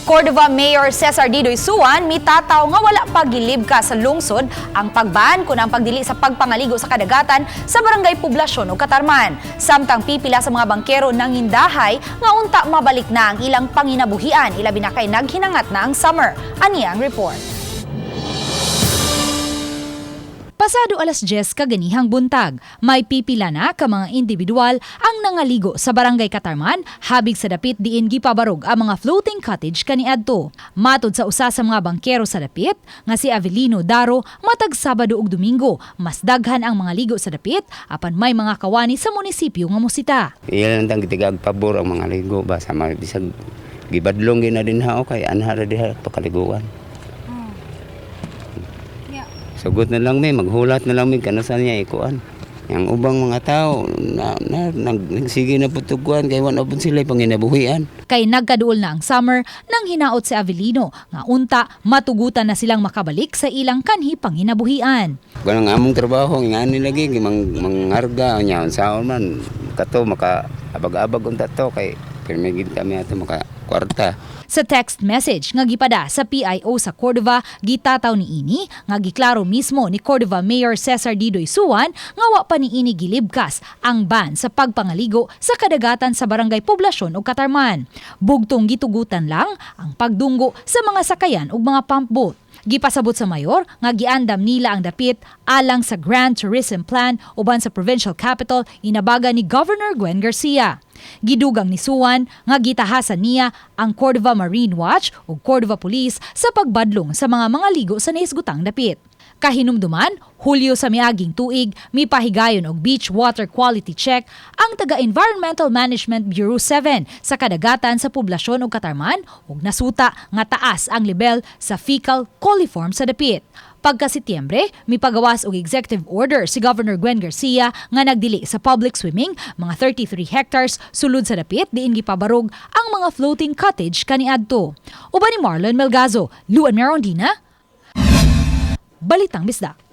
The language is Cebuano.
Cordova Mayor Cesar Didoy Suan mitataw nga wala pa gilibkas sa lungsod ang pagban kun ang pagdili sa pagpangaligo sa kadagatan sa barangay Poblasyon ug Katarman. Samtang pipila sa mga bangkero nangindahay nga unta mabalik na ang ilang panginabuhian, ilabi na kay naghinangat na ang summer. Ani ang report. Pasado alas 10 kaganihang buntag, may pipila na ka mga individual ang nangaligo sa barangay Katarman habig sa dapit diin gipabarog ang mga floating cottage kaniadto. Matod sa usa sa mga bangkero sa dapit nga si Avelino Daro, matag Sabado ug Domingo, mas daghan ang mga ligo sa dapit apan may mga kawani sa munisipyo nga musita. Iyan lang gitigaag pabor ang mga ligo ba sa mga bisag gibadlong gina din ha, okay anha ra diha pakaliguan. Sugot na lang mi, maghulat na lang mi kanusa niya ikuan. Yang ubang mga tao na nagsige na putuguan kay wala pud sila panginabuhian. Kay nagkaduol na ang summer, nang hinaot si Avelino nga unta matugutan na silang makabalik sa ilang kanhi panginabuhian. Kanang among trabaho ngani lagi mang mangarga nya unsaon man kato maka abag-abag unta to kay pirmi gid kami ato maka kwarta. Sa text message nga gipada sa PIO sa Cordova, gitataw ni ini nga giklaro mismo ni Cordova Mayor Cesar Didoy Suan nga wa pa niini gilibkas ang ban sa pagpangaligo sa kadagatan sa barangay Poblasyon ug Katarman. Bugtong gitugutan lang ang pagdunggo sa mga sakayan ug mga pump boat. Gipasabot sa mayor nga giandam nila ang dapit alang sa Grand Tourism Plan uban sa provincial capital inabaga ni Governor Gwen Garcia. Gidugang ni Suan nga gitahasan niya ang Cordova Marine Watch ug Cordova Police sa pagbadlong sa mga ligo sa nahisgutang dapit. Kahinumduman, Hulyo sa miaging tuig, mipahigayon og beach water quality check ang taga Environmental Management Bureau 7 sa kadagatan sa Poblasyon ug Katarman ug nasuta nga taas ang lebel sa fecal coliform sa dapit. Pagka Setyembre, mipagawas og executive order si Governor Gwen Garcia nga nagdili sa public swimming mga 33 hectares sulod sa dapit diin gipabarog ang mga floating cottage kaniadto. Uban ni Marlon Melgazo, Luan Merondina, Balitang Bisdak.